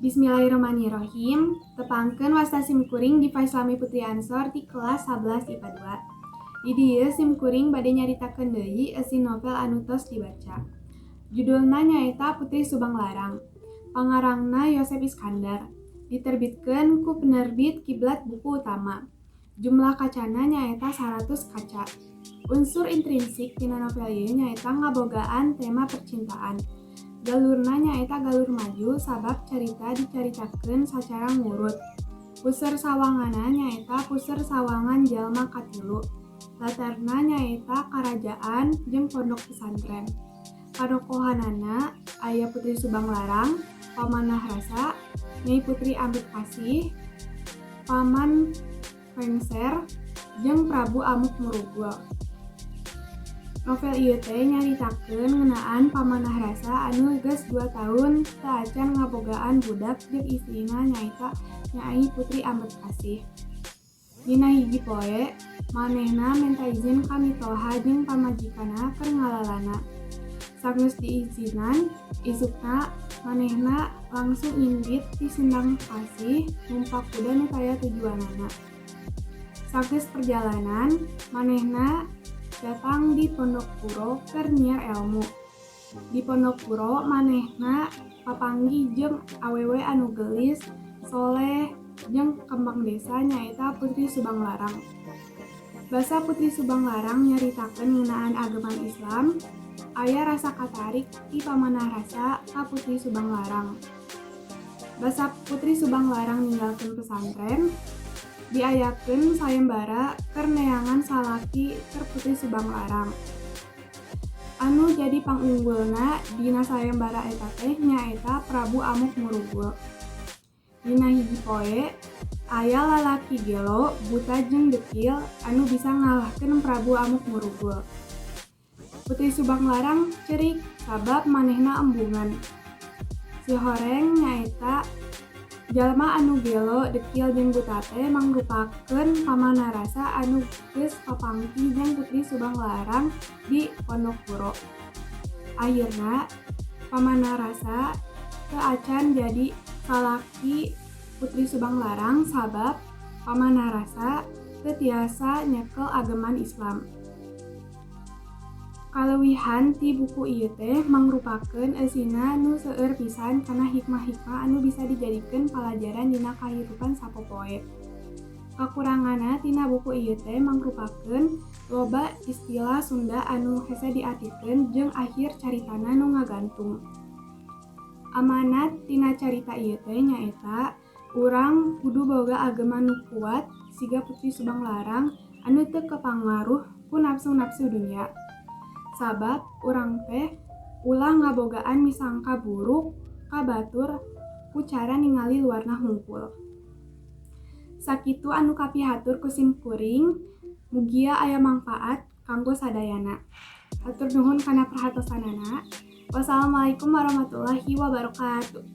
Bismillahirrahmanirrahim. Tepangkeun, wasta sim kuring Diva Islami Putri Ansor di kelas 11 IPA 2. Di dieu sim kuring bade nyaritakeun deui eusi novel anu tos dibaca. Judulna nyaeta Putri Subang Larang. Pangarangna Yosep Iskandar. Diterbitkeun ku penerbit Kiblat Buku Utama. Jumlah kacana nyaeta 100 kaca. Unsur intrinsik tina novel ieu nyaeta ngabogaan tema percintaan. Galurna nyaeta galur maju sabab carita dicaritakeun sacara ngurut. Puseur sawanganna nyaeta puseur sawangan jalma katilu. Latarna nyaeta karajaan jeung pondok pesantren. Panokohanana aya Putri Subang Larang, Pamanah Rasa, Nyai Putri Ambekasih, Paman Lengser, jeung Prabu Amuk Murugul. Novel ieu teh nyaritakeun ngeunaan Pamanah Rasa anu geus 2 tahun teu acan ngabogaan budak jeung istrina, nyaeta Nyai Putri Ambekasih. Dina hiji poe, manehna menta izin ka mitoha jeung pamajikanna keur ngalalana. Sanggeus diizinan, isukna manehna langsung indit ti Sindangkasih numpak kuda nu taya tujuanana. Sanggeus perjalanan, manehna datang di Pondok Puro keur nyiar elmu. Di Pondok Puro manehna papanggih jeung awewe anu geulis, soleh, jeung kembang desa, nyaeta Putri Subang Larang. Basa Putri Subang Larang nyaritakeun ngeunaan ageman Islam, aya rasa katarik ti Pamanah Rasa ka Putri Subang Larang. Basa Putri Subang Larang ninggalkeun pesantren, diayakeun sayembara keur neangan salaki keur Putri Subang Larang. Anu jadi pangunggulna dina sayembara eta teh nyaeta Prabu Amuk Murugul. Dina hiji poe, aya lalaki gelo, buta jeung dekil anu bisa ngalahkeun Prabu Amuk Murugul. Putri Subang Larang cerik sabab manehna embungan. Si horeng, nyaeta jalma anu gelo, dekil jeung buta teh, mangrupakeun Pamanah Rasa anu geus papanggih jeung Putri Subang Larang di Pondok Puro. Akhirna Pamanah Rasa teu acan jadi salaki Putri Subang Larang sabab Pamanah Rasa teu tiasa nyekel ageman Islam. Kaleuwihan ti buku ieu teh mangrupakeun eusina nu seueur pisan kana hikmah-hikmah anu bisa dijadikeun palajaran dina kahirupan sapopoe. Kakuranganna tina buku ieu teh mangrupakeun loba istilah Sunda anu hese diartikeun jeung akhir caritana nu ngagantung. Amanat tina carita ieu teh nyaeta urang kudu boga ageman nu kuat siga Putri Subang Larang anu teu kapangaruh ku nafsu-nafsu dunya. Sabab urang teh ulah ngabogaan misangka buruk ka batur ku cara ningali luarna hungkul. Sakitu anu kapihatur ku sim kuring, mugia aya mangpaat kanggo sadayana. Hatur nuhun kana perhatosanana. Wassalamualaikum warahmatullahi wabarakatuh.